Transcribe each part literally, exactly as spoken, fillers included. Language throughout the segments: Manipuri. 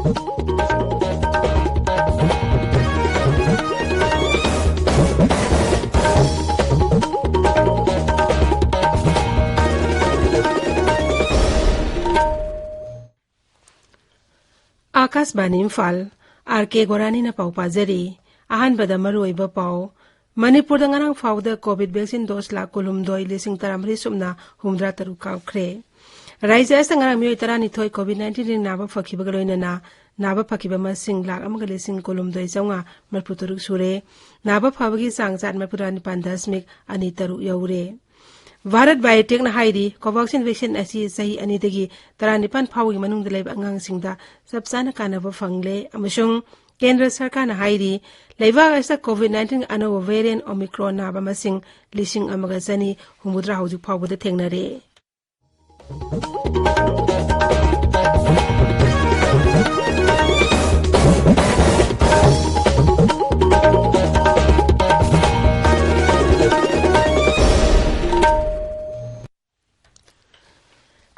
ꯑꯥꯀꯥꯁꯕꯥꯅꯤ ꯏꯝꯐꯥꯜ, ꯑꯥꯔ ꯀꯦ ꯒꯣꯔꯥꯅꯤꯅ ꯄꯥꯎ ꯄꯥꯖꯔꯤ꯫ ꯑꯍꯥꯟꯕꯗ ꯃꯔꯨꯑꯣꯏꯕ ꯄꯥꯎ꯫ ꯃꯅꯤꯄꯨꯔꯗ ꯉꯔꯥꯡ ꯐꯥꯎꯕꯗ ꯀꯣꯚꯤꯗ ꯚꯦꯛꯁꯤꯟ ꯗꯣꯁ ꯂꯥꯈ ꯀꯨꯟꯍꯨꯝꯗꯣꯏ ꯂꯤꯁꯤꯡ ꯇꯔꯥꯃꯔꯤ ꯁꯨꯞꯅ ꯍꯨꯝꯗ꯭ꯔꯥ ꯇꯔꯨꯛ ꯀꯥꯞꯈ꯭ꯔꯦ꯫ ꯔꯥꯖ꯭ꯌ ꯑꯁꯤꯗ ꯉꯔꯥꯡ ꯃꯤꯑꯣꯏ ꯇꯔꯥꯅꯤꯊꯣꯏ ꯀꯣꯚꯤꯗ ꯅꯥꯏꯟꯇꯤꯟ ꯅꯥꯕ ꯐꯈꯤꯕꯒ ꯂꯣꯏꯅꯅ ꯅꯥꯕ ꯐꯈꯤꯕ ꯃꯁꯤꯡ ꯂꯥꯈ ꯑꯃꯒ ꯂꯤꯁꯤꯡ ꯀꯨꯟꯍꯨꯝꯗꯣꯏ ꯆꯥꯝꯃꯉꯥ ꯃꯔꯤꯐꯨ ꯇꯔꯨꯛ ꯁꯨꯔꯦ꯫ ꯅꯥꯕ ꯐꯕꯒꯤ ꯆꯥꯡ ꯆꯥꯗ ꯃꯔꯤꯐꯨꯇꯔꯥ ꯅꯤꯄꯥꯟ ꯗꯁꯃꯤꯛ ꯑꯅꯤ ꯇꯔꯨꯛ ꯌꯧꯔꯦ꯫ ꯚꯥꯔꯠ ꯕꯥꯏꯑꯣꯇꯦꯛꯅ ꯍꯥꯏꯔꯤ, ꯀꯣꯚꯥꯛꯁꯤꯟ ꯚꯦꯛꯁꯤꯟ ꯑꯁꯤ ꯆꯍꯤ ꯑꯅꯤꯗꯒꯤ ꯇꯔꯥꯅꯤꯄꯥꯟ ꯐꯥꯎꯕꯒꯤ ꯃꯅꯨꯡꯗ ꯂꯩꯕ ꯑꯉꯥꯡꯁꯤꯡꯗ ꯆꯞ ꯆꯥꯅ ꯀꯥꯟꯅꯕ ꯐꯪꯂꯦ ꯑꯃꯁꯨꯡ ꯀꯦꯟꯗ꯭ꯔ ꯁꯔꯀꯥꯔꯅ ꯍꯥꯏꯔꯤ, ꯂꯩꯕꯥꯛ ꯑꯁꯤꯗ ꯀꯣꯚꯤꯗ ꯅꯥꯏꯟꯇꯤꯟ ꯑꯅꯧꯕ ꯚꯦꯔꯤꯌꯦꯟ ꯑꯣꯃꯤꯀ꯭ꯔꯣꯟ ꯅꯥꯕ ꯃꯁꯤꯡ ꯂꯤꯁꯤꯡ ꯑꯃꯒ ꯆꯅꯤ ꯍꯨꯝꯐꯨꯇꯔꯥ ꯍꯧꯖꯤꯛ ꯐꯥꯎꯕꯗ ꯊꯦꯡꯅꯔꯦ꯫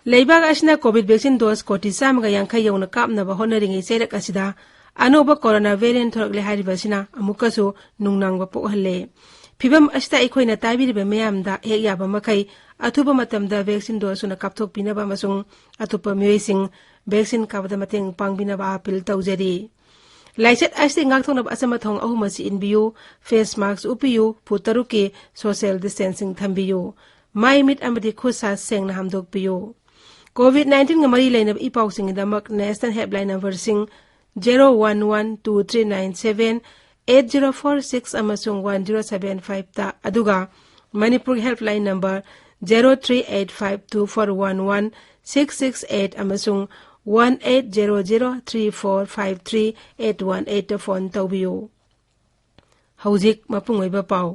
ꯂꯩꯕꯥꯛ ꯑꯁꯤꯅ ꯀꯣꯚꯤꯗ ꯚꯦꯛꯁꯤꯟ ꯗꯣꯁ ꯀꯣꯇꯤ ꯆꯥꯝꯃꯒ ꯌꯥꯡꯈꯩ ꯌꯧꯅ ꯀꯥꯞꯅꯕ ꯍꯣꯠꯅꯔꯤꯉꯩ ꯆꯩꯔꯛ ꯑꯁꯤꯗ ꯑꯅꯧꯕ ꯀꯣꯔꯣꯅꯥ ꯚꯦꯔꯤꯌꯦꯟ ꯊꯣꯔꯛꯂꯦ ꯍꯥꯏꯔꯤꯕ ꯑꯁꯤꯅ ꯑꯃꯨꯛꯀꯁꯨ ꯅꯨꯡꯅꯥꯡꯕ ꯄꯣꯛꯍꯜꯂꯦ꯫ ꯐꯤꯚꯝ ꯑꯁꯤꯗ ꯑꯩꯈꯣꯏꯅ ꯇꯥꯕꯤꯔꯤꯕ ꯃꯤꯌꯥꯝꯗ ꯍꯦꯛ ꯌꯥꯕ ꯃꯈꯩ ꯑꯊꯨꯕ ꯃꯇꯝꯗ ꯚꯦꯛꯁꯤꯟ ꯗꯣꯁ ꯁꯨꯅ ꯀꯥꯞꯊꯣꯛꯄꯤꯅꯕ ꯑꯃꯁꯨꯡ ꯑꯇꯣꯞꯄ ꯃꯤꯑꯣꯏꯁꯤꯡ ꯚꯦꯛꯁꯤꯟ ꯀꯥꯞꯄꯗ ꯃꯇꯦꯡ ꯄꯥꯡꯕꯤꯅꯕ ꯑꯥꯄꯤꯜ ꯇꯧꯖꯔꯤ꯫ ꯂꯥꯏꯆꯠ ꯑꯁꯤꯗꯒꯤ ꯉꯥꯛꯊꯣꯛꯅꯕ ꯑꯆꯝꯕ ꯊꯧꯑꯣꯡ ꯑꯍꯨꯝ ꯑꯁꯤ ꯏꯟꯕꯤꯌꯨ: ꯐꯦꯁ ꯃꯥꯁꯛ ꯎꯞꯄꯤꯌꯨ, ꯐꯨꯠ ꯇꯔꯨꯛꯀꯤ ꯁꯣꯁꯤꯌꯦꯜ ꯗꯤꯁꯇꯦꯟꯁꯤꯡ ꯊꯝꯕꯤꯌꯨ, ꯃꯥꯏ ꯃꯤꯠ ꯑꯃꯗꯤ ꯈꯨꯠ ꯁꯥ ꯁꯦꯡꯅ ꯍꯥꯝꯗꯣꯛꯄꯤꯌꯨ꯫ ꯀꯣꯚꯤꯗ ꯅꯥꯏꯟꯇꯤꯟꯒ ꯃꯔꯤ ꯂꯩꯅꯕ ꯏ ꯄꯥꯎꯁꯤꯡꯒꯤꯗꯃꯛ ꯅꯦꯁꯅꯦꯜ ꯍꯦꯜꯞꯂꯥꯏꯟ ꯅꯝꯕꯔꯁꯤꯡ zero one one two three nine seven eight zero four six ꯑꯃꯁꯨꯡ ꯋꯥꯟ ꯖꯦꯔꯣ ꯁꯚꯦꯟ ꯐꯥꯏꯚꯇ, ꯑꯗꯨꯒ Manipur helpline number zero three eight five two four one one six six eight ꯑꯃꯁꯨꯡ one eight zero zero three four five three eight one ꯑꯩꯠꯇ ꯐꯣꯟ ꯇꯧꯕꯤꯌꯨ꯫ ꯍꯧꯖꯤꯛ ꯃꯄꯨꯡ ꯑꯣꯏꯕ ꯄꯥꯎ꯫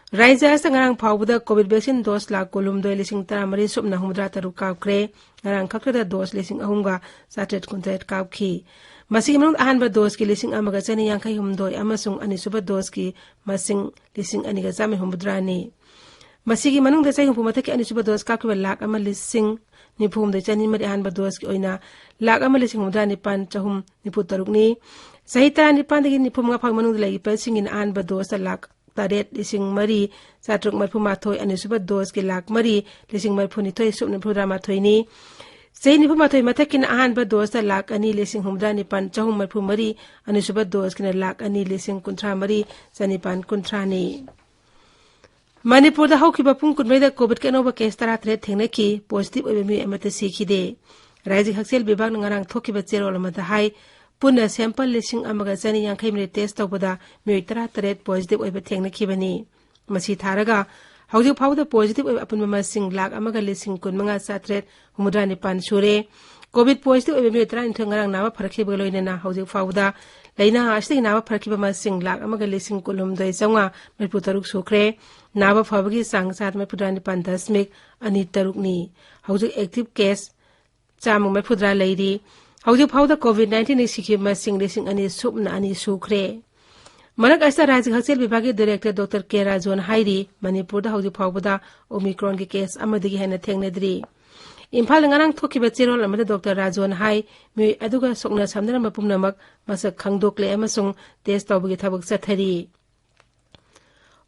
ꯔꯥꯖ꯭ꯌ ꯑꯁꯤꯗ ꯉꯔꯥꯡ ꯐꯥꯎꯕꯗ ꯀꯣꯚꯤꯗ ꯚꯦꯛꯁꯤꯟ ꯗꯣꯁ ꯂꯥꯈ ꯀꯨꯟꯍꯨꯝꯗꯣꯏ ꯂꯤꯁꯤꯡ ꯇꯔꯥꯃꯔꯤ ꯁꯨꯞꯅ ꯍꯨꯝꯐꯨꯇꯔꯥ ꯇꯔꯨꯛ ꯀꯥꯞꯈ꯭ꯔꯦ꯫ ꯉꯔꯥꯡ ꯈꯛꯇꯗ ꯗꯣꯁ ꯂꯤꯁꯤꯡ ꯑꯍꯨꯝꯒ ꯆꯥꯇ꯭ꯔꯦꯠ ꯀꯨꯟꯇꯔꯦꯠ ꯀꯥꯞꯈꯤ꯫ ꯃꯁꯤꯒꯤ ꯃꯅꯨꯡꯗ ꯑꯍꯥꯟꯕ ꯗꯣꯁꯀꯤ ꯂꯤꯁꯤꯡ ꯑꯃꯒ ꯆꯅꯤ ꯌꯥꯡꯈꯩ ꯍꯨꯝꯗꯣꯏ ꯑꯃꯁꯨꯡ ꯑꯅꯤꯁꯨꯕ ꯗꯣꯁꯀꯤ ꯃꯁꯤꯡ ꯂꯤꯁꯤꯡ ꯑꯅꯤꯒ ꯆꯥꯝꯃꯔꯤ ꯍꯨꯝꯐꯨꯇꯔꯥꯅꯤ꯫ ꯃꯁꯤꯒꯤ ꯃꯅꯨꯡꯗ ꯆꯍꯤ ꯍꯨꯝꯐꯨ ꯃꯊꯛꯀꯤ ꯑꯅꯤꯁꯨꯕ ꯗꯣꯁ ꯀꯥꯞꯈꯤꯕ ꯂꯥꯈ ꯑꯃ ꯂꯤꯁꯤꯡ ꯅꯤꯐꯨ ꯍꯨꯝꯗꯣꯏ ꯆꯅꯤ ꯃꯔꯤ ꯑꯍꯥꯟꯕ ꯗꯣꯁꯀꯤ ꯑꯣꯏꯅ ꯂꯥꯛ ꯑꯃ ꯂꯤꯁꯤꯡ ꯍꯨꯝꯐꯨꯇꯔꯥ ꯅꯤꯄꯥꯟ ꯆꯍꯨꯝ ꯅꯤꯐꯨ ꯇꯔꯨꯛꯅꯤ꯫ ꯆꯍꯤ ꯇꯔꯥꯅꯤꯄꯥꯟꯗꯒꯤ ꯅꯤꯐꯨ ꯃꯉꯥ ꯐꯥꯎꯒꯤ ꯃꯅꯨꯡꯗ ꯂꯩꯔꯤꯕꯁꯤꯡꯒꯤꯅ ꯑꯍꯥꯟꯕ ꯗꯣꯁꯇ ꯂꯥꯛ ꯇꯔꯦꯠ ꯂꯤꯁꯤꯡ ꯃꯔꯤ ꯆꯥꯇ꯭ꯔꯨꯛ ꯃꯔꯤꯐꯨ ꯃꯥꯊꯣꯏ, ꯑꯅꯤꯁꯨꯕ ꯗꯣꯁꯀꯤ ꯂꯥꯛ ꯃꯔꯤ ꯂꯤꯁꯤꯡ ꯃꯔꯤꯐꯨ ꯅꯤꯊꯣꯏ ꯁꯨꯞꯅ ꯃꯔꯤꯐꯨꯇꯔꯥ ꯃꯥꯊꯣꯏꯅꯤ꯫ ꯆꯍꯤ ꯅꯤꯐꯨ ꯃꯥꯊꯣꯏ ꯃꯊꯛꯀꯤꯅ ꯑꯍꯥꯟꯕ ꯗꯣꯁꯇ ꯂꯥꯛ ꯑꯅꯤ ꯂꯤꯁꯤꯡ ꯍꯨꯝꯐꯨꯇꯔꯥ ꯅꯤꯄꯥꯟ ꯆꯍꯨꯝ ꯃꯔꯤꯐꯨ ꯃꯔꯤ, ꯑꯅꯤꯁꯨꯕ ꯗꯣꯁꯀꯤꯅ ꯂꯥꯛ ꯑꯅꯤ ꯂꯤꯁꯤꯡ ꯀꯨꯟꯊ꯭ꯔꯥ ꯃꯔꯤ ꯆꯅꯤꯄꯥꯟ ꯀꯨꯟꯊ꯭ꯔꯥꯅꯤ꯫ ꯃꯅꯤꯄꯨꯔꯗ ꯍꯧꯈꯤꯕ ꯄꯨꯡ ꯀꯨꯟꯃꯔꯤꯗ ꯀꯣꯚꯤꯗꯀꯤ ꯑꯅꯧꯕ ꯀꯦꯁ ꯇꯔꯥꯇꯔꯦꯠ ꯊꯦꯡꯅꯈꯤ꯫ ꯄꯣꯖꯤꯇꯤꯚ ꯑꯣꯏꯕ ꯃꯤꯑꯣꯏ ꯑꯃꯠꯇ ꯁꯤꯈꯤꯗꯦ꯫ ꯔꯥꯏꯖ꯭ꯌꯒꯤ ꯍꯛꯁꯦꯜ ꯕꯤꯚꯥꯒꯅ ꯉꯔꯥꯡ ꯊꯣꯛꯈꯤꯕ ꯆꯦꯔꯣꯜ ꯑꯃꯗ ꯍꯥꯏ, ꯄꯨꯟꯅ ꯁꯦꯝꯄꯜ ꯂꯤꯁꯤꯡ ꯑꯃꯒ ꯆꯅꯤ ꯌꯥꯡꯈꯩ ꯃꯔꯤ ꯇꯦꯁ ꯇꯧꯕꯗ ꯃꯤꯑꯣꯏ ꯇꯔꯥꯇꯔꯦꯠ ꯄꯣꯖꯤꯇꯤꯚ ꯑꯣꯏꯕ ꯊꯦꯡꯅꯈꯤꯕꯅꯤ꯫ ꯃꯁꯤ ꯊꯥꯔꯒ ꯍꯧꯖꯤꯛ ꯐꯥꯎꯕꯗ ꯄꯣꯖꯤꯇꯤꯚ ꯑꯣꯏꯕ ꯑꯄꯨꯟꯕ ꯃꯁꯤꯡ ꯂꯥꯛ ꯑꯃꯒ ꯂꯤꯁꯤꯡ ꯀꯨꯟꯃꯉꯥ ꯆꯥꯇ꯭ꯔꯦꯠ ꯍꯨꯝꯐꯨꯇꯔꯥ ꯅꯤꯄꯥꯟ ꯁꯨꯔꯦ꯫ ꯀꯣꯚꯤꯗ ꯄꯣꯖꯤꯇꯤꯚ ꯑꯣꯏꯕ ꯃꯤꯑꯣꯏ ꯇꯔꯥꯅꯤꯊꯣꯏ ꯉꯔꯥꯡ ꯅꯥꯕ ꯐꯔꯛꯈꯤꯕꯒ ꯂꯣꯏꯅꯅ ꯍꯧꯖꯤꯛ ꯐꯥꯎꯕꯗ ꯂꯥꯏꯅꯥ ꯑꯁꯤꯗꯒꯤ ꯅꯥꯕ ꯐꯔꯛꯈꯤꯕ ꯃꯁꯤꯡ ꯂꯥꯛ ꯑꯃꯒ ꯂꯤꯁꯤꯡ ꯀꯨꯟꯍꯨꯝꯗꯣꯏ ꯆꯥꯝꯃꯉꯥ ꯃꯔꯤꯐꯨ ꯇꯔꯨꯛ ꯁꯨꯈ꯭ꯔꯦ꯫ ꯅꯥꯕ ꯐꯕꯒꯤ ꯆꯥꯡ ꯆꯥꯗ ꯃꯔꯤꯐꯨꯇꯔꯥ ꯅꯤꯄꯥꯟ ꯗꯁꯃꯤꯛ ꯑꯅꯤ ꯇꯔꯨꯛꯅꯤ꯫ ꯍꯧꯖꯤꯛ ꯑꯦꯛꯇꯤꯚ ꯀꯦꯁ ꯆꯥꯝꯃ ꯃꯔꯤꯐꯨꯇꯔꯥ ꯂꯩꯔꯤ꯫ ꯍꯧꯖꯤꯛ ꯐꯥꯎꯗ ꯀꯣꯚꯤꯗ ꯅꯥꯏꯟꯇꯤꯟꯗ ꯁꯤꯈꯤꯕ ꯃꯁꯤꯡ ꯂꯤꯁꯤꯡ ꯑꯅꯤ ꯁꯨꯞꯅ ꯑꯅꯤ ꯁꯨꯈ꯭ꯔꯦ꯫ ꯃꯔꯛ ꯑꯁꯤꯗ ꯔꯥꯖ꯭ꯌ ꯍꯛꯁꯦꯜ ꯕꯤꯚꯥꯒꯀꯤ ꯗꯥꯏꯔꯦꯛꯇꯔ ꯗꯣꯛꯇꯔ ꯀꯦ ꯔꯥꯖꯨꯅ ꯍꯥꯏꯔꯤ, ꯃꯅꯤꯄꯨꯔꯗ ꯍꯧꯖꯤꯛ ꯐꯥꯎꯕꯗ ꯑꯣꯃꯤꯀ꯭ꯔꯣꯟꯒꯤ ꯀꯦꯁ ꯑꯃꯗꯒꯤ ꯍꯦꯟꯅ ꯊꯦꯡꯅꯗ꯭ꯔꯤ꯫ ꯏꯝꯐꯥꯜꯗ ꯉꯔꯥꯡ ꯊꯣꯛꯈꯤꯕ ꯆꯦꯔꯣꯜ ꯑꯃꯗ ꯗꯣꯛꯇꯔ ꯔꯥꯖꯨꯅ ꯍꯥꯏ, ꯃꯤꯑꯣꯏ ꯑꯗꯨꯒ ꯁꯣꯛꯅ ꯁꯝꯅꯔꯝꯕ ꯄꯨꯝꯅꯃꯛ ꯃꯁꯛ ꯈꯪꯗꯣꯛꯂꯦ ꯑꯃꯁꯨꯡ ꯇꯦꯁ ꯇꯧꯕꯒꯤ ꯊꯕꯛ ꯆꯠꯊꯔꯤ꯫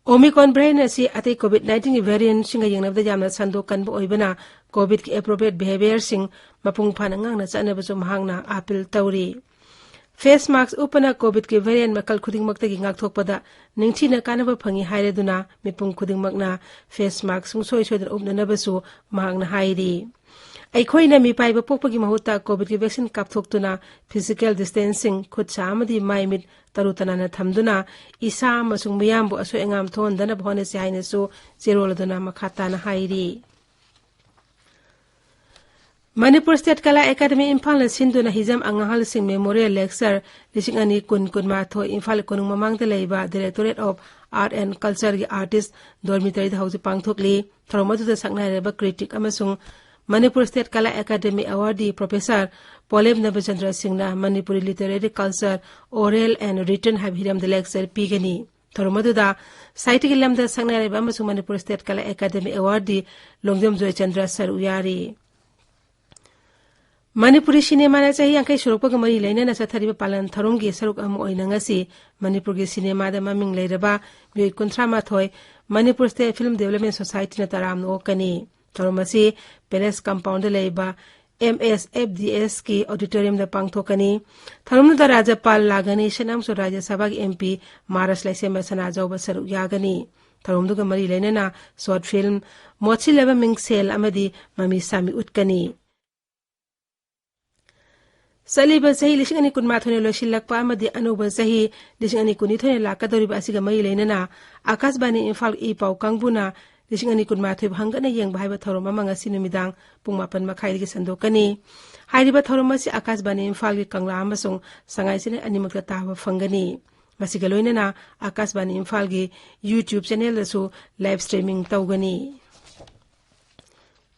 ꯑꯣꯃꯤꯀ꯭ꯔꯣꯟ ꯚꯦꯔꯤꯌꯦꯟꯠ ꯑꯁꯤ ꯑꯇꯩ ꯀꯣꯚꯤꯗ ꯅꯥꯏꯟꯇꯤꯟꯒꯤ ꯚꯦꯔꯤꯌꯦꯟꯠꯁꯤꯡꯒ ꯌꯦꯡꯅꯕꯗ ꯌꯥꯝꯅ ꯁꯟꯗꯣꯛ ꯀꯟꯕ ꯑꯣꯏꯕꯅ ꯀꯣꯚꯤꯗꯀꯤ ꯑꯦꯄ꯭ꯔꯣꯄ꯭ꯔꯤꯌꯦꯠ ꯕꯤꯍꯦꯕꯤꯌꯔꯁꯤꯡ ꯃꯄꯨꯡ ꯐꯥꯅ ꯉꯥꯛꯅ ꯆꯠꯅꯕꯁꯨ ꯃꯍꯥꯛꯅ ꯑꯥꯄꯤꯜ ꯇꯧꯔꯤ꯫ ꯐꯦꯁ ꯃꯥꯁꯛ ꯎꯞꯄꯅ ꯀꯣꯚꯤꯗꯀꯤ ꯚꯦꯔꯤꯌꯦꯟꯠ ꯃꯈꯜ ꯈꯨꯗꯤꯡꯃꯛꯇꯒꯤ ꯉꯥꯛꯊꯣꯛꯄꯗ ꯅꯤꯡꯊꯤꯅ ꯀꯥꯟꯅꯕ ꯐꯪꯏ ꯍꯥꯏꯔꯗꯨꯅ ꯃꯤꯄꯨꯝ ꯈꯨꯗꯤꯡꯃꯛꯅ ꯐꯦꯁ ꯃꯥꯁꯛ ꯁꯨꯡꯁꯣꯏ ꯁꯣꯏꯗꯅ ꯎꯞꯅꯅꯕꯁꯨ ꯃꯍꯥꯛꯅ ꯍꯥꯏꯔꯤ꯫ ꯑꯩꯈꯣꯏꯅ ꯃꯤꯄꯥꯏꯕ ꯄꯣꯛꯄꯒꯤ ꯃꯍꯨꯠꯇ ꯀꯣꯚꯤꯗꯀꯤ ꯚꯦꯛꯁꯤꯟ ꯀꯥꯞꯊꯣꯛꯇꯨꯅ ꯐꯤꯖꯤꯀꯦꯜ ꯗꯤꯁꯇꯦꯟꯁꯤꯡ, ꯈꯨꯠ ꯁꯥ ꯑꯃꯗꯤ ꯃꯥꯏ ꯃꯤꯠ ꯇꯔꯨ ꯇꯅꯥꯟꯅ ꯊꯝꯗꯨꯅ ꯏꯁꯥ ꯑꯃꯁꯨꯡ ꯃꯤꯌꯥꯝꯕꯨ ꯑꯁꯣꯏ ꯑꯉꯥꯝ ꯊꯣꯛꯍꯟꯗꯅꯕ ꯍꯣꯠꯅꯁꯤ ꯍꯥꯏꯅꯁꯨ ꯆꯦꯔꯣꯜ ꯑꯗꯨꯅ ꯃꯈꯥ ꯇꯥꯅ ꯍꯥꯏꯔꯤ꯫ ꯃꯅꯤꯄꯨꯔ ꯁ꯭ꯇꯦꯠ ꯀꯂꯥ ꯑꯦꯀꯥꯗꯃꯤ ꯏꯝꯐꯥꯜꯅ ꯁꯤꯟꯗꯨꯅ ꯍꯤꯖꯝ ꯑꯉꯥꯡꯍꯜꯁꯤꯡ ꯃꯦꯃꯣꯔꯤꯌꯦꯜ ꯂꯦꯛꯆꯔ ꯂꯤꯁꯤꯡ ꯑꯅꯤ ꯀꯨꯟ ꯀꯨꯟꯃꯥꯊꯣꯏ ꯏꯝꯐꯥꯜ ꯀꯣꯅꯨꯡ ꯃꯃꯥꯡꯗ ꯂꯩꯕ ꯗꯥꯏꯔꯦꯛꯇꯣꯔꯦꯠ ꯑꯣꯐ ꯑꯥꯔꯠ ꯑꯦꯟ ꯀꯜꯆꯔꯒꯤ ꯑꯥꯔꯇꯤꯁ ꯗꯣꯔꯃꯤꯇꯔꯤꯗ ꯍꯧꯖꯤꯛ ꯄꯥꯡꯊꯣꯛꯂꯤ꯫ ꯊꯧꯔꯝ ꯑꯗꯨꯗ ꯁꯛꯅꯥꯏꯔꯕ ꯀ꯭ꯔꯤꯇꯤꯛ ꯑꯃꯁꯨꯡ Manipur state Kala academy awardee professor Polem Nabachandra ꯁꯤꯡꯅ Manipuri literary culture, oral and written ꯍꯥꯏꯕ ꯍꯤꯔꯝꯗ ꯂꯦꯛꯆꯔ ꯄꯤꯒꯅꯤ꯫ ꯊꯧꯔꯝ ꯑꯗꯨꯗ ꯁꯥꯍꯤꯇ꯭ꯌꯒꯤ ꯂꯝꯗ ꯁꯛꯅꯥꯏꯔꯕ ꯑꯃꯁꯨꯡ ꯃꯅꯤꯄꯨꯔ ꯁ꯭ꯇꯦꯠ ꯀꯂꯥ ꯑꯦꯀꯥꯗꯃꯤ ꯑꯦꯋꯥꯔꯗꯤ ꯂꯣꯡꯖꯝ ꯖꯣꯏꯆꯟꯗ꯭ꯔ ꯁꯔꯨꯛ ꯌꯥꯔꯤ꯫ ꯃꯅꯤꯄꯨꯔꯤ ꯁꯤꯅꯦꯃꯥꯅ ꯆꯍꯤ ꯌꯥꯡꯈꯩ ꯁꯨꯔꯛꯄꯒ ꯃꯔꯤ ꯂꯩꯅꯅ ꯆꯠꯊꯔꯤꯕ ꯄꯥꯂꯟ ꯊꯧꯔꯝꯒꯤ ꯁꯔꯨꯛ ꯑꯃ ꯑꯣꯏꯅ ꯉꯁꯤ ꯃꯅꯤꯄꯨꯔꯒꯤ ꯁꯤꯅꯦꯃꯥꯗ ꯃꯃꯤꯡ ꯂꯩꯔꯕ ꯃꯤꯑꯣꯏ ꯀꯨꯟꯊ꯭ꯔꯥ ꯃꯥꯊꯣꯏ ꯃꯅꯤꯄꯨꯔ ꯁ꯭ꯇꯦꯠ ꯐꯤꯜꯝ ꯗꯤꯕꯦꯂꯞꯃꯦꯟ ꯁꯣꯁꯥꯏꯇꯤꯅ ꯇꯔꯥꯝꯅ ꯑꯣꯛꯀꯅꯤ꯫ ꯊꯧꯔꯝ ꯑꯁꯤ ꯄꯦꯂꯦꯁ ꯀꯝꯄꯥꯎꯟꯗ ꯂꯩꯕ ꯑꯦꯝ ꯑꯦꯁ ꯑꯦꯐ ꯗꯤ ꯑꯦꯁꯀꯤ ꯑꯣꯗꯤꯇꯣꯔꯤꯌꯝꯗ ꯄꯥꯡꯊꯣꯛꯀꯅꯤ꯫ ꯊꯧꯔꯝꯗꯨꯗ ꯔꯥꯖ꯭ꯌꯄꯥꯜ ꯂꯥꯒꯅꯤ ꯁꯦꯟ ꯑꯃꯁꯨꯡ ꯔꯥꯖ꯭ꯌ ꯁꯚꯥꯒꯤ ꯑꯦꯝ ꯄꯤ ꯃꯥꯔꯁ ꯂꯩꯁꯦꯝꯕ ꯁꯅꯥꯖꯥꯎꯕ ꯁꯔꯨꯛ ꯌꯥꯒꯅꯤ꯫ ꯊꯧꯔꯝꯗꯨꯒ ꯃꯔꯤ ꯂꯩꯅꯅ ꯁꯣꯔꯠ ꯐꯤꯜꯝ, ꯃꯣꯠꯁꯤꯜꯂꯕ ꯃꯤꯡꯁꯦꯜ ꯑꯃꯗꯤ ꯃꯃꯤ ꯁꯥꯃꯤ ꯎꯠꯀꯅꯤ꯫ ꯆꯠꯂꯤꯕ ꯆꯍꯤ ꯂꯤꯁꯤꯡ ꯑꯅꯤ ꯀꯨꯟꯃꯥꯊꯣꯏꯅ ꯂꯣꯏꯁꯤꯜꯂꯛꯄ ꯑꯃꯗꯤ ꯑꯅꯧꯕ ꯆꯍꯤ ꯂꯤꯁꯤꯡ ꯑꯅꯤ ꯀꯨꯟꯅꯤꯊꯣꯏꯅ ꯂꯥꯛꯀꯗꯧꯔꯤꯕ ꯑꯁꯤꯒ ꯃꯔꯤ ꯂꯩꯅꯅ ꯑꯥꯀꯥꯁꯕꯥꯅꯤ ꯏꯝꯐꯥꯜ ꯏ ꯄꯥꯎ ꯀꯥꯡꯕꯨꯅ ꯂꯤꯁꯤꯡ ꯑꯅꯤ ꯀꯨꯟꯃꯥꯊꯣꯏꯕꯨ ꯍꯪꯒꯠꯅ ꯌꯦꯡꯕ ꯍꯥꯏꯕ ꯊꯧꯔꯝ ꯑꯃ ꯉꯁꯤ ꯅꯨꯃꯤꯗꯥꯡ ꯄꯨꯡ ꯃꯥꯄꯟ ꯃꯈꯥꯏꯗꯒꯤ ꯁꯟꯗꯣꯛꯀꯅꯤ꯫ ꯍꯥꯏꯔꯤꯕ ꯊꯧꯔꯝ ꯑꯁꯤ ꯑꯥꯀꯥꯁꯕꯥꯅꯤ ꯏꯝꯐꯥꯜꯒꯤ ꯀꯪꯂꯥ ꯑꯃꯁꯨꯡ ꯁꯉꯥꯏ ꯆꯦꯅꯦꯜ ꯑꯅꯤꯃꯛꯇ ꯇꯥꯕ ꯐꯪꯒꯅꯤ꯫ ꯃꯁꯤꯒ ꯂꯣꯏꯅꯅ ꯑꯥꯀꯥꯁꯕꯥꯅꯤ ꯏꯝꯐꯥꯜꯒꯤ YouTube ꯆꯦꯅꯦꯜꯗꯁꯨ ꯂꯥꯏꯚ ꯁ꯭ꯇ꯭ꯔꯤꯃꯤꯡ ꯇꯧꯒꯅꯤ꯫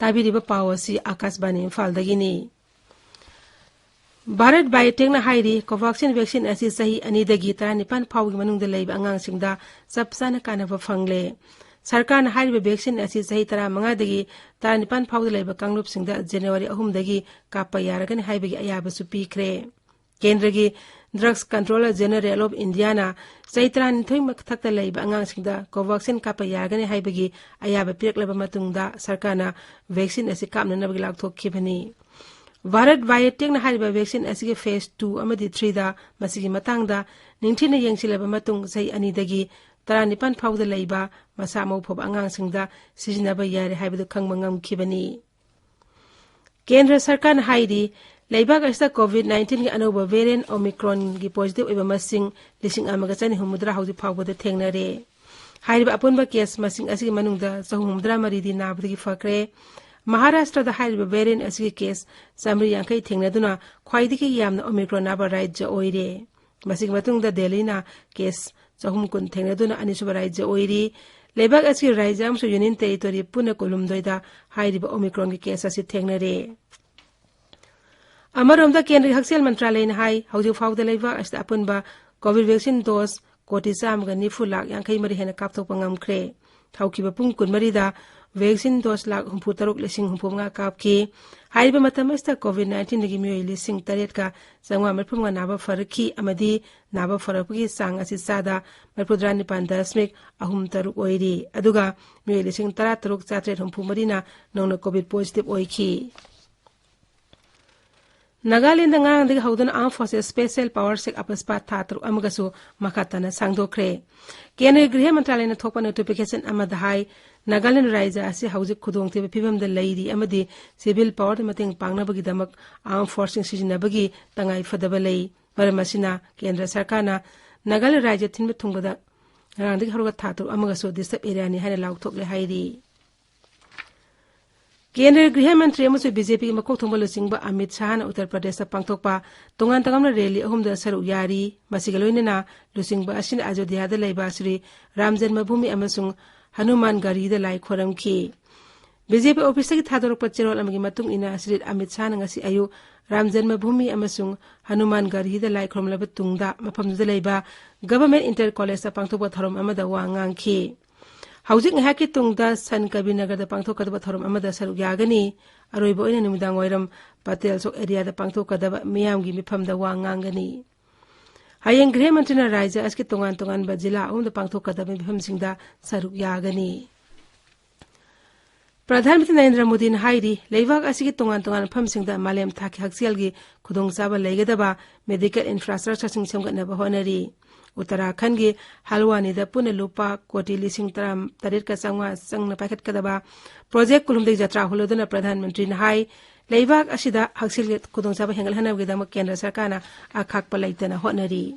ꯇꯥꯕꯤꯔꯤꯕ ꯄꯥꯎ ꯑꯁꯤ ꯑꯥꯀꯥꯁꯕꯥꯅꯤ ꯏꯝꯐꯥꯜꯗꯒꯤꯅꯤ꯫ ꯚꯥꯔꯠ ꯕꯥꯌꯣꯇꯦꯛꯅ ꯍꯥꯏꯔꯤ, ꯀꯣꯚꯥꯛꯁꯤꯟ ꯚꯦꯛꯁꯤꯟ ꯑꯁꯤ ꯆꯍꯤ ꯑꯅꯤꯗꯒꯤ ꯇꯔꯥꯅꯤꯄꯥꯟ ꯐꯥꯎꯒꯤ ꯃꯅꯨꯡꯗ ꯂꯩꯕ ꯑꯉꯥꯡꯁꯤꯡꯗ ꯆꯞ ꯆꯥꯅ ꯀꯥꯟꯅꯕ ꯐꯪꯂꯦ꯫ ꯁꯔꯀꯥꯔꯅ ꯍꯥꯏꯔꯤꯕ ꯚꯦꯛꯁꯤꯟ ꯑꯁꯤ ꯆꯍꯤ ꯇꯔꯥꯃꯉꯥꯗꯒꯤ ꯇꯔꯥꯅꯤꯄꯥꯟ ꯐꯥꯎꯗ ꯂꯩꯕ ꯀꯥꯡꯂꯨꯞꯁꯤꯡꯗ ꯖꯅꯋꯥꯔꯤ ꯑꯍꯨꯝꯗꯒꯤ ꯀꯥꯞꯄ ꯌꯥꯔꯒꯅꯤ ꯍꯥꯏꯕꯒꯤ ꯑꯌꯥꯕꯁꯨ ꯄꯤꯈ꯭ꯔꯦ꯫ ꯀꯦꯟꯗ꯭ꯔꯒꯤ Drugs Controller General of Indiaꯅ ꯆꯍꯤ ꯇꯔꯥꯅꯤꯊꯣꯏ ꯃꯊꯛꯇ ꯂꯩꯕ ꯑꯉꯥꯡꯁꯤꯡꯗ ꯀꯣꯚꯥꯛꯁꯤꯟ ꯀꯥꯞꯄ ꯌꯥꯒꯅꯤ ꯍꯥꯏꯕꯒꯤ ꯑꯌꯥꯕ ꯄꯤꯔꯛꯂꯕ ꯃꯇꯨꯡꯗ ꯁꯔꯀꯥꯔꯅ ꯚꯦꯛꯁꯤꯟ ꯑꯁꯤ ꯀꯥꯞꯅꯅꯕꯒꯤ ꯂꯥꯎꯊꯣꯛꯈꯤꯕꯅꯤ꯫ ꯚꯥꯔꯠ ꯕꯥꯌꯣꯇꯦꯛꯅ ꯍꯥꯏꯔꯤꯕ ꯚꯦꯛꯁꯤꯟ ꯑꯁꯤꯒꯤ phase two ꯑꯃꯗꯤ threeꯗ ꯃꯁꯤꯒꯤ ꯃꯇꯥꯡꯗ ꯅꯤꯡꯊꯤꯅ ꯌꯦꯡꯁꯤꯜꯂꯕ ꯃꯇꯨꯡ ꯆꯍꯤ ꯑꯅꯤꯗꯒꯤ ꯇꯔꯥꯅꯤꯄꯥꯟ ꯐꯥꯎꯗ ꯂꯩꯕ ꯃꯁꯥ ꯃꯎ ꯐꯕ ꯑꯉꯥꯡꯁꯤꯡꯗ ꯁꯤꯖꯤꯟꯅꯕ ꯌꯥꯔꯦ ꯍꯥꯏꯕꯗꯨ ꯈꯪꯕ ꯉꯝꯈꯤꯕꯅꯤ꯫ ꯀꯦꯟꯗ꯭ꯔ ꯁꯔꯀꯥꯔꯅ ꯍꯥꯏꯔꯤ, ꯂꯩꯕꯥꯛ ꯑꯁꯤꯗ COVID nineteenꯒꯤ ꯑꯅꯧꯕ variant Omicronꯒꯤ positive ꯑꯣꯏꯕ ꯃꯁꯤꯡ ꯂꯤꯁꯤꯡ ꯑꯃꯒ ꯆꯅꯤ ꯍꯨꯝꯐꯨꯇꯔꯥ ꯍꯧꯖꯤꯛ ꯐꯥꯎꯕꯗ ꯊꯦꯡꯅꯔꯦ꯫ ꯍꯥꯏꯔꯤꯕ ꯑꯄꯨꯟꯕ case ꯃꯁꯤꯡ ꯑꯁꯤꯒꯤ ꯃꯅꯨꯡꯗ ꯆꯍꯨꯝ ꯍꯨꯝꯐꯨꯇꯔꯥ ꯃꯔꯤꯗꯤ ꯅꯥꯕꯗꯒꯤ ꯐꯈ꯭ꯔꯦ꯫ ꯃꯍꯥꯔꯥꯁꯇ꯭ꯔꯗ ꯍꯥꯏꯔꯤꯕ variant ꯑꯁꯤꯒꯤ case ꯆꯥꯃꯔꯤ ꯌꯥꯡꯈꯩ ꯊꯦꯡꯅꯗꯨꯅ ꯈ꯭ꯋꯥꯏꯗꯒꯤ ꯌꯥꯝꯅ Omicron ꯅꯥꯕ ꯔꯥꯖ꯭ꯌ ꯑꯣꯏꯔꯦ꯫ ꯃꯁꯤꯒꯤ ꯃꯇꯨꯡꯗ ꯗꯦꯜꯂꯤꯅ case ꯆꯍꯨꯝ ꯀꯨꯟ ꯊꯦꯡꯅꯗꯨꯅ ꯑꯅꯤꯁꯨꯕ ꯔꯥꯖ꯭ꯌ ꯑꯣꯏꯔꯤ꯫ ꯂꯩꯕꯥꯛ ꯑꯁꯤꯒꯤ ꯔꯥꯖ꯭ꯌ ꯑꯃꯁꯨꯡ Union Territory ꯄꯨꯟꯅ ꯀꯨꯟꯍꯨꯝꯗꯣꯏꯗ ꯍꯥꯏꯔꯤꯕ Omicronꯒꯤ case ꯑꯁꯤ ꯊꯦꯡꯅꯔꯦ꯫ ꯑꯃꯔꯣꯝꯗ ꯀꯦꯟꯗ꯭ꯔꯒꯤ ꯍꯛꯁꯦꯜ ꯃꯟꯇ꯭ꯔꯥꯂꯌꯅ ꯍꯥꯏ, ꯍꯧꯖꯤꯛ ꯐꯥꯎꯗ ꯂꯩꯕꯥꯛ ꯑꯁꯤꯗ ꯑꯄꯨꯟꯕ COVID vaccine dose ꯀꯣꯇꯤ ꯆꯥꯝꯃꯒ ꯅꯤꯐꯨ ꯂꯥꯈ ꯌꯥꯡꯈꯩ ꯃꯔꯤ ꯍꯦꯟꯅ ꯀꯥꯞꯊꯣꯛꯄ ꯉꯝꯈ꯭ꯔꯦ꯫ ꯍꯧꯈꯤꯕ ꯄꯨꯡ ꯀꯨꯟꯃꯔꯤꯗ vaccine dose ꯂꯥꯈ ꯍꯨꯝꯐꯨ ꯇꯔꯨꯛ ꯂꯤꯁꯤꯡ ꯍꯨꯝꯐꯨ ꯃꯉꯥ ꯀꯥꯞꯈꯤ꯫ ꯍꯥꯏꯔꯤꯕ ꯃꯇꯝ ꯑꯁꯤꯗ COVID nineteenꯗꯒꯤ ꯃꯤꯑꯣꯏ ꯂꯤꯁꯤꯡ ꯇꯔꯦꯠꯀ ꯆꯥꯝꯃꯉꯥ ꯃꯔꯤꯐꯨ ꯃꯉꯥ ꯅꯥꯕ ꯐꯔꯛꯈꯤ ꯑꯃꯗꯤ ꯅꯥꯕ ꯐꯔꯛꯄꯒꯤ ꯆꯥꯡ ꯑꯁꯤ ꯆꯥꯗ ꯃꯔꯤꯐꯨꯇꯔꯥ ꯅꯤꯄꯥꯟ ꯗꯁꯃꯤꯛ ꯑꯍꯨꯝ ꯇꯔꯨꯛ ꯑꯣꯏꯔꯤ꯫ ꯑꯗꯨꯒ ꯃꯤꯑꯣꯏ ꯂꯤꯁꯤꯡ ꯇꯔꯥ ꯇꯔꯨꯛ ꯆꯥꯇ꯭ꯔꯦꯠ ꯍꯨꯝꯐꯨ ꯃꯔꯤꯅ ꯅꯧꯅ COVID positive ꯑꯣꯏꯈꯤ꯫ ꯅꯥꯒꯥꯂꯦꯟꯗ ꯉꯔꯥꯡꯗꯒꯤ ꯍꯧꯗꯨꯅ Armed Forces Special Power ꯁꯦꯛ ꯑꯄꯁꯄꯥ ꯊꯥ ꯇꯔꯨꯛ ꯑꯃꯒꯁꯨ ꯃꯈꯥ ꯇꯥꯅ ꯁꯥꯡꯗꯣꯛꯈ꯭ꯔꯦ꯫ ꯀꯦꯟꯗ꯭ꯔꯒꯤ ꯒ꯭ꯔꯤꯍ ꯃꯟꯇ꯭ꯔꯥꯂꯌꯅ ꯊꯣꯛꯄ notification ꯑꯃꯗ ꯍꯥꯏ, ꯅꯥꯒꯥꯂꯦꯟ ꯔꯥꯖ꯭ꯌ ꯑꯁꯤ ꯍꯧꯖꯤꯛ ꯈꯨꯗꯣꯡꯊꯤꯕ ꯐꯤꯕꯝꯗ ꯂꯩꯔꯤ ꯑꯃꯗꯤ civil powerꯗ ꯃꯇꯦꯡ ꯄꯥꯡꯅꯕꯒꯤꯗꯃꯛ Armed Forceꯁꯤꯡ ꯁꯤꯖꯤꯟꯅꯕꯒꯤ ꯇꯉꯥꯏ ꯐꯗꯕ ꯂꯩ꯫ ꯃꯔꯝ ꯑꯁꯤꯅ ꯀꯦꯟꯗ꯭ꯔ ꯁꯔꯀꯥꯔꯅ ꯅꯥꯒꯥꯂꯦꯟ ꯔꯥꯖ꯭ꯌ ꯊꯤꯟꯕ ꯊꯨꯡꯕꯗ ꯉꯔꯥꯡꯗꯒꯤ ꯍꯧꯔꯒ ꯊꯥ ꯇꯔꯨꯛ ꯑꯃꯒꯁꯨ disturb areaꯅꯤ ꯍꯥꯏꯅ ꯂꯥꯎꯊꯣꯛꯂꯦ ꯍꯥꯏꯔꯤ꯫ ꯀꯦꯟꯗ꯭ꯔꯒꯤ ꯒ꯭ꯔꯤꯍ ꯃꯟꯇ꯭ꯔꯤ ꯑꯃꯁꯨꯡ BJPꯒꯤ ꯃꯀꯣꯛ ꯊꯣꯡꯕ ꯂꯨꯆꯤꯡꯕ ꯑꯃꯤꯠ ꯁꯥꯍꯅ ꯎꯠꯇꯔ ꯄ꯭ꯔꯗꯦꯁꯇ ꯄꯥꯡꯊꯣꯛꯄ ꯇꯣꯉꯥꯟ ꯇꯣꯉꯥꯟꯕ rally ꯑꯍꯨꯝꯗ ꯁꯔꯨꯛ ꯌꯥꯔꯤ꯫ ꯃꯁꯤꯒ ꯂꯣꯏꯅꯅ ꯂꯨꯆꯤꯡꯕ ꯑꯁꯤꯅ ꯑꯌꯣꯙ꯭ꯌꯥꯗ ꯂꯩꯕ ꯁ꯭ꯔꯤ ꯔꯥꯝ ꯖꯟꯃ ꯚꯨꯃꯤ ꯑꯃꯁꯨꯡ ꯍꯅꯨꯃꯥꯟ ꯒꯥꯔꯤꯗ ꯂꯥꯏ ꯈꯣꯏꯔꯝꯈꯤ꯫ BJP officeꯇꯒꯤ ꯊꯥꯗꯣꯔꯛꯄ ꯆꯦꯔꯣꯜ ꯑꯃꯒꯤ ꯃꯇꯨꯡ ꯏꯟꯅ ꯁ꯭ꯔꯤ ꯑꯃꯤꯠ ꯁꯥꯍꯅ ꯉꯁꯤ ꯑꯌꯨꯛ ꯔꯥꯝ ꯖꯟꯃ ꯚꯨꯃꯤ ꯑꯃꯁꯨꯡ ꯍꯅꯨꯃꯥꯟ ꯒꯥꯔꯤꯗ ꯂꯥꯏ ꯈꯨꯔꯨꯝꯂꯕ ꯇꯨꯡꯗ ꯃꯐꯝꯗꯨꯗ ꯂꯩꯕ Government Inter Collegeꯇ ꯄꯥꯡꯊꯣꯛꯄ ꯊꯧꯔꯝ ꯑꯃꯗ ꯋꯥ ꯉꯥꯡꯈꯤ꯫ ꯍꯧꯖꯤꯛ ꯉꯥꯏꯍꯥꯛꯀꯤ ꯇꯨꯡꯗ ꯁꯟ ꯀꯕꯤꯔꯅꯒꯔꯗ ꯄꯥꯡꯊꯣꯛꯀꯗꯕ ꯊꯧꯔꯝ ꯑꯃꯗ ꯁꯔꯨꯛ ꯌꯥꯒꯅꯤ꯫ ꯑꯔꯣꯏꯕ ꯑꯣꯏꯅ ꯅꯨꯃꯤꯗꯥꯡ ꯋꯥꯏꯔꯝ ꯄꯇꯦꯜ ꯆꯧꯛ areaꯗ ꯄꯥꯡꯊꯣꯛꯀꯗꯕ ꯃꯤꯌꯥꯝꯒꯤ ꯃꯤꯐꯝꯗ ꯋꯥ ꯉꯥꯡꯒꯅꯤ꯫ ꯍꯌꯦꯡ ꯒ꯭ꯔꯤꯍ ꯃꯟꯇ꯭ꯔꯤꯅ ꯔꯥꯖ꯭ꯌ ꯑꯁꯤꯒꯤ ꯇꯣꯉꯥꯟ ꯇꯣꯉꯥꯟꯕ ꯖꯤꯂꯥ ꯑꯍꯨꯝꯗ ꯄꯥꯡꯊꯣꯛꯀꯗꯕ ꯃꯤꯐꯝꯁꯤꯡꯗ ꯁꯔꯨꯛ ꯌꯥꯒꯅꯤ꯫ ꯄ꯭ꯔꯙꯥꯟ ꯃꯟꯇ꯭ꯔꯤ ꯅꯔꯦꯟꯗ꯭ꯔ ꯃꯣꯗꯤꯅ ꯍꯥꯏꯔꯤ, ꯂꯩꯕꯥꯛ ꯑꯁꯤꯒꯤ ꯇꯣꯉꯥꯟ ꯇꯣꯉꯥꯟꯕ ꯃꯐꯝꯁꯤꯡꯗ ꯃꯥꯂꯦꯝ ꯊꯥꯛꯀꯤ ꯍꯛꯁꯦꯜꯒꯤ ꯈꯨꯗꯣꯡꯆꯥꯕ ꯂꯩꯒꯗꯕ medical infrastructureꯁꯤꯡ ꯁꯦꯝꯒꯠꯅꯕ ꯍꯣꯠꯅꯔꯤ꯫ ꯎꯠꯇꯔꯥꯈꯟꯗꯒꯤ ꯍꯜꯋꯥꯅꯤꯗ ꯄꯨꯟꯅ ꯂꯨꯄꯥ ꯀꯣꯇꯤ ꯂꯤꯁꯤꯡ ꯇꯔꯥ ꯇꯔꯦꯠꯀ ꯆꯥꯝꯃꯉꯥ ꯆꯪꯅ ꯄꯥꯏꯈꯠꯀꯗꯕ project ꯀꯨꯟꯍꯨꯝꯗꯣꯏ ꯖꯇ꯭ꯔꯥ ꯍꯧꯜꯂꯗꯨꯅ ꯄ꯭ꯔꯙꯥꯟ ꯃꯟꯇ꯭ꯔꯤꯅ ꯍꯥꯏ, ꯂꯩꯕꯥꯛ ꯑꯁꯤꯗ ꯍꯛꯁꯦꯜꯒꯤ ꯈꯨꯗꯣꯡꯆꯥꯕ ꯍꯦꯟꯒꯠꯍꯟꯅꯕꯒꯤꯗꯃꯛ ꯀꯦꯟꯗ꯭ꯔ ꯁꯔꯀꯥꯔꯅ ꯑꯈꯥꯛꯄ ꯂꯩꯇꯅ ꯍꯣꯠꯅꯔꯤ꯫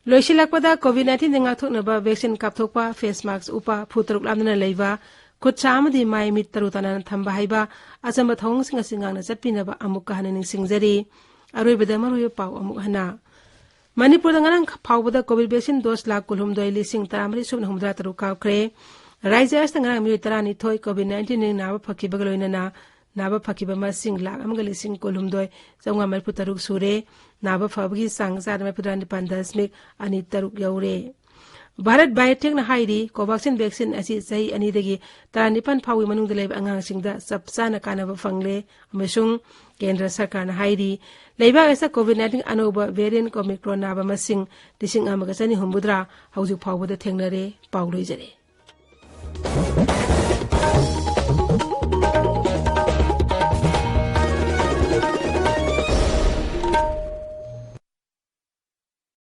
ꯂꯣꯏꯁꯤꯜꯂꯛꯄꯗ COVID nineteenꯗꯒꯤ ꯉꯥꯛꯊꯣꯛꯅꯕ vaccine ꯀꯥꯞꯊꯣꯛꯄ, face mask ꯎꯞꯄ, ꯐꯨꯠ ꯇꯔꯨꯛ ꯂꯥꯞꯅꯅ ꯂꯩꯕ, ꯈꯨꯠ ꯁꯥ ꯑꯃꯗꯤ ꯃꯥꯏ ꯃꯤꯠ ꯇꯔꯨ ꯇꯅꯥꯟꯅ ꯊꯝꯕ ꯍꯥꯏꯕ ꯑꯆꯝꯕ ꯊꯧꯑꯣꯡꯁꯤꯡ ꯑꯁꯤ ꯉꯥꯛꯅ ꯆꯠꯄꯤꯅꯕ ꯑꯃꯨꯛꯀ ꯍꯟꯅ ꯅꯤꯡꯁꯤꯡꯖꯔꯤ꯫ ꯑꯔꯣꯏꯕꯗ ꯃꯔꯨꯑꯣꯏꯕ ꯄꯥꯎ ꯑꯃꯨꯛ ꯍꯟꯅ꯫ ꯃꯅꯤꯄꯨꯔꯗ ꯉꯔꯥꯡ ꯐꯥꯎꯕꯗ COVID vaccine dose ꯂꯥꯈ ꯀꯨꯟꯍꯨꯝꯗꯣꯏ ꯂꯤꯁꯤꯡ ꯇꯔꯥꯃꯔꯤ ꯁꯨꯞꯅ ꯍꯨꯝꯐꯨꯇꯔꯥ ꯇꯔꯨꯛ ꯀꯥꯞꯈ꯭ꯔꯦ꯫ ꯔꯥꯖ꯭ꯌ ꯑꯁꯤꯗ ꯉꯔꯥꯡ ꯃꯤꯑꯣꯏ ꯇꯔꯥꯅꯤꯊꯣꯏ COVID nineteenꯗꯒꯤ ꯅꯥꯕ ꯐꯈꯤꯕꯒ ꯂꯣꯏꯅꯅ ꯅꯥꯕ ꯐꯈꯤꯕ ꯃꯁꯤꯡ ꯂꯥꯈ ꯑꯃꯒ ꯂꯤꯁꯤꯡ ꯀꯨꯟꯍꯨꯝꯗꯣꯏ ꯆꯥꯝꯃꯉꯥ ꯃꯔꯤꯐꯨ ꯇꯔꯨꯛ ꯁꯨꯔꯦ꯫ ꯅꯥꯕ ꯐꯕꯒꯤ ꯆꯥꯡ ꯆꯥꯗ ꯃꯔꯤꯐꯨꯇꯔꯥ ꯅꯤꯄꯥꯟ ꯗꯁꯃꯤꯛ ꯑꯅꯤ ꯇꯔꯨꯛ ꯌꯧꯔꯦ꯫ ꯚꯥꯔꯠ ꯕꯥꯌꯣꯇꯦꯛꯅ ꯍꯥꯏꯔꯤ, ꯀꯣꯚꯥꯛꯁꯤꯟ ꯚꯦꯛꯁꯤꯟ ꯑꯁꯤ ꯆꯍꯤ ꯑꯅꯤꯗꯒꯤ ꯇꯔꯥꯅꯤꯄꯥꯟ ꯐꯥꯎꯒꯤ ꯃꯅꯨꯡꯗ ꯂꯩꯕ ꯑꯉꯥꯡꯁꯤꯡꯗ ꯆꯞ ꯆꯥꯅ ꯀꯥꯟꯅꯕ ꯐꯪꯂꯦ, ꯑꯃꯁꯨꯡ ꯀꯦꯟꯗ꯭ꯔ ꯁꯔꯀꯥꯔꯅ ꯍꯥꯏꯔꯤ, ꯂꯩꯕꯥꯛ ꯑꯁꯤꯗ ꯀꯣꯚꯤꯗ ꯅꯥꯏꯟꯇꯤꯟ ꯑꯅꯧꯕ ꯚꯦꯔꯤꯌꯦꯟ ꯑꯣꯃꯤꯀ꯭ꯔꯣꯟ ꯅꯥꯕ ꯃꯁꯤꯡ ꯂꯤꯁꯤꯡ ꯑꯃꯒ ꯆꯅꯤ ꯍꯨꯝꯐꯨꯇꯔꯥ ꯍꯧꯖꯤꯛ ꯐꯥꯎꯕꯗ ꯊꯦꯡꯅꯔꯦ꯫ ꯄꯥꯎ ꯂꯣꯏꯖꯔꯦ꯫